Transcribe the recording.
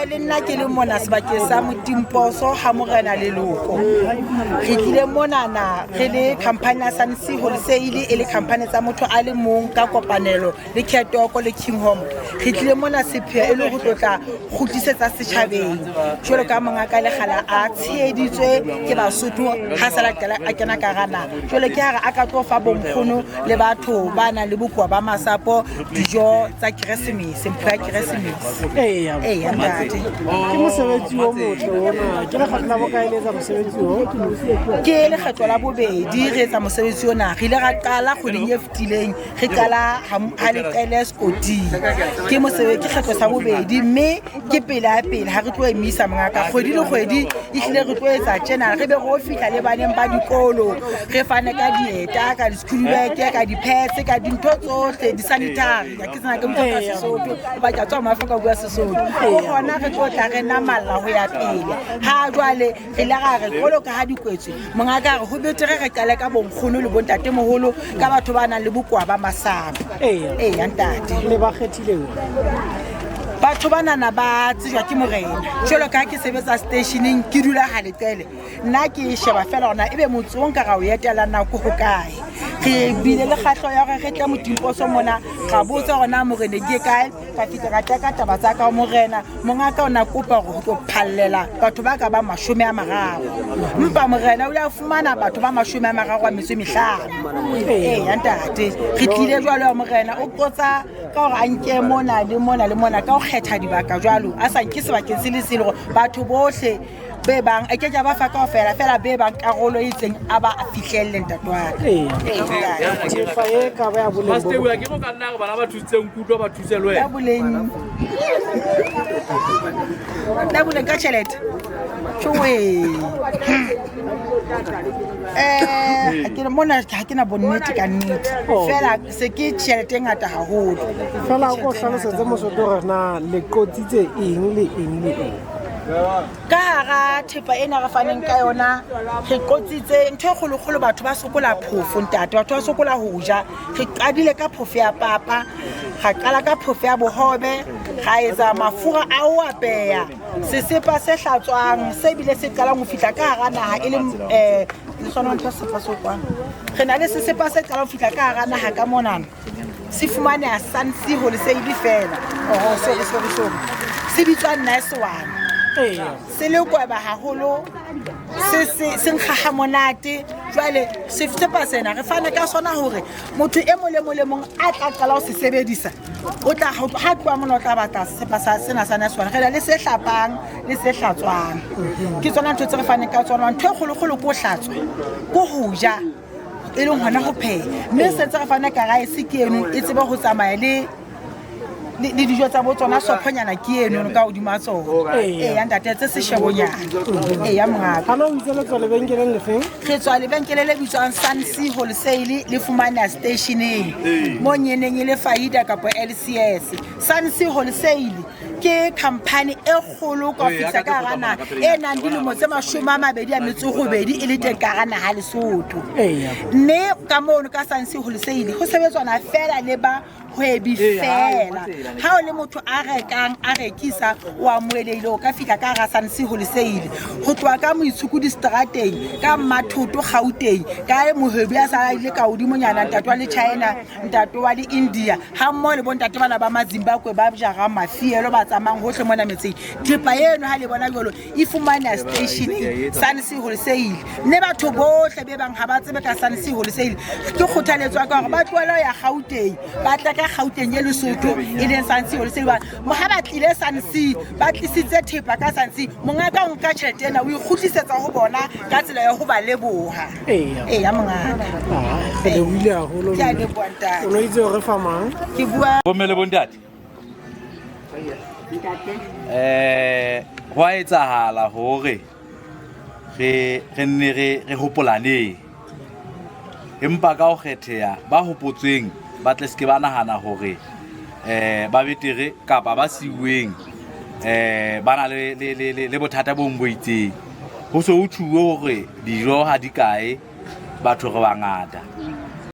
Le nna ke le mona sebakeng sa Motimposo ha morena leloko. Re tlile monana re le company ya Sansi Wholesale, e le company tsa motho a le mong ka kopanelo le Ketoko le King Home. Re tlile mona sepheo e le ho tlotla kgutlisetsa setjhabeng jwalo ka monga ka lekgala a tsheheditswe ke Basotho ha sa latela a kena ka hara naha. Jwale ke hare a ka tlo fa bonkgono le batho ba nang le bokowa ba masapo dijo tsa Keresemese, mpho ya Keresemese. Eya. Eya, ntate. Ke mosebetsi o motle ona. Ke lekgetlo la bokae le etsa mosebetsi o? Ke lekgetlo la bobedi re etsa mosebetsi ona. Re ile ra qala kgweding e fetileng, re qala ha leqele sekoting. Ke mosebetsi, ke kgetlo sa bobedi, mme ke pele a pele ha re tlo emisa mongaka. Kgwedi le kgwedi ehlile re tlo etsa tjena, re be re o fihla le baneng ba dikolo, re fane ka dieta, ka di-schoolbag, ka di-pads, ka dintho tsohle, di-sanitary. Ha ke tsena ka utlwa ka Sesotho, hoba ke a tswa Maafrika bua Sesotho. Ho hona re tlo tla re namalla ho ya pele. Ha jwale re ile ra re kolo ka ha di kwetswe, mongaka a re ho betere re qale ka bonkgono le bontatemoholo, ka batho ba nang le bokowa ba masapo. Eya. Eya, ntate. Le ba kgethileng? Batho banana ba tsejwa ke morena. Jwalo ka ha ke sebetsa stationeng, ke dula ha leqele, nna ke sheba fela hore na ebe motse o nka ra o etelang nako ho kae. Re bile le kgahleho ya hore re tle Motimposo mona, ra botsa hore na moreneng ke kae, ka fihla ka teka taba tsa ka ho morena. Mongaka o na kopa hore ho tlo phallela batho ba ka bang 30, empa morena o ile a fumana batho ba 35. Eya, ntate, re tlile jwalo ya morena o qotsa ka hore a nke mona le mona le mona, ka ho kgetha dibaka jwalo, a sa nke sebakeng se le seng, hore batho bohle be bang a ke ke ba fa kaofela, fela be bang karolo e itseng a ba fihlelle, ntate wa ka. Eya. Ee, ntate. Thepa e ka ba ya boleng bo Pastor, ke go ka nna re bana ba thusitseng kutlwa ba thuse le wena. Ya boleng ka tjhelete. Tjoe. Ha ke mona ha ke na bonnete ka nnete. Fela se ke tjhelete e ngata haholo. Fela o ko hlalosetse Mosotho hore na le qotsitse eng le eng le eng. Ka hara thepa ena re faneng ka yona, re qotsitse ntho e kgolokgolo. Batho ba sokola phofo, ntate, batho ba sokola ho ja. Re qadile ka phofo ya papa, ra qala ka phofo ya bohobe, ra etsa mafura a ho apeha, sesepa se hlatswang se bile se qalang ho fihla ka hara naha e leng le sona ntho sesepa se kwang. Re na le sesepa se qalang ho fihla ka hara naha ka monana, se fumaneha Sansi Wholesale fela. Oho, sorry, sorry, sorry. Se bitswa Nice One. Se le kweba haholo, se nkga ha monate. Jwale sesepa sena re fane ka sona hore motho e mong le mong le mong a tla qala ho se sebedisa, o tla ha tloha mona o tla batla sesepa sa sena sa Nice One. Re na le se hlapang le se hlatswang. Ke tsona ntho tse re faneng ka tsona. Ntho e kgolokgolo ke ho hlatswa, ke ho ja, e leng hona ho pheha. Mme se ntse re fana ka rice ke eno e tsebe ho tsamaya le dijo tsa bo tsona, sophonyana ke eno ka hodima tsona. Eya, ntate, tse seshebonyana. Eya, mongaka. Hana o itse le tswa lebenkeleng lefeng? Re tswa lebenkele le bitswang Sansi Wholesale, le fumaneha stationeng mo nyeneng e le Faida kapa LCS. Sansi Wholesale ke company e kgolo ka ho fetisa ka hara naha, e nang dilemo tse 28 e le teng ka hara naha Lesotho. Mme ka mono ka Sansi Wholesale ho sebetswana fela le ba hwebi fela. Ha o le motho a rekang a rekisa, o amohelehile o ka fihla ka hara Sansi Wholesale. Ho tloha ka Moitshokodi strateng, ka Mmathoto Gauteng, kae mohwebi a sa ile ka hodimonyana, ntate wa le China, ntate wa le India, ha mmoho le bontate bana ba Mazimbabwe ba jarang mafielo, ba tsamayang hohle mona metseng. Thepa eno ha le bona jwalo e fumaneha stationeng Sansi Wholesale. Mme batho bohle be bang ha ba tsebe ka Sansi Wholesale, ke kgothaletso ya ka hore ba tlohele ho ya Gauteng, ba tle ka Gauteng e Lesotho e leng Sansi Wholesale. Hobane ha ba tlile Sansi, ba tlisitse thepa ka Sansi, mongaka o nka tjhelete ena o e kgutlisetsa ho bona ka tsela ya ho ba leboha. Eya, mongaka. Re lebohile haholo. Ke a leboha, ntate. O no itse o re fa mang? Ke bua Bomme le bontate, ho a etsahala hore re nne re hopolaneng, empa ka ho kgetheha ba hopotsweng ba tle seke ba nahana hore ba betere kapa ba siuweng ba na le bothata bong bo itseng. Ho se ho thuwe hore dijo ha di kae, batho re bangata.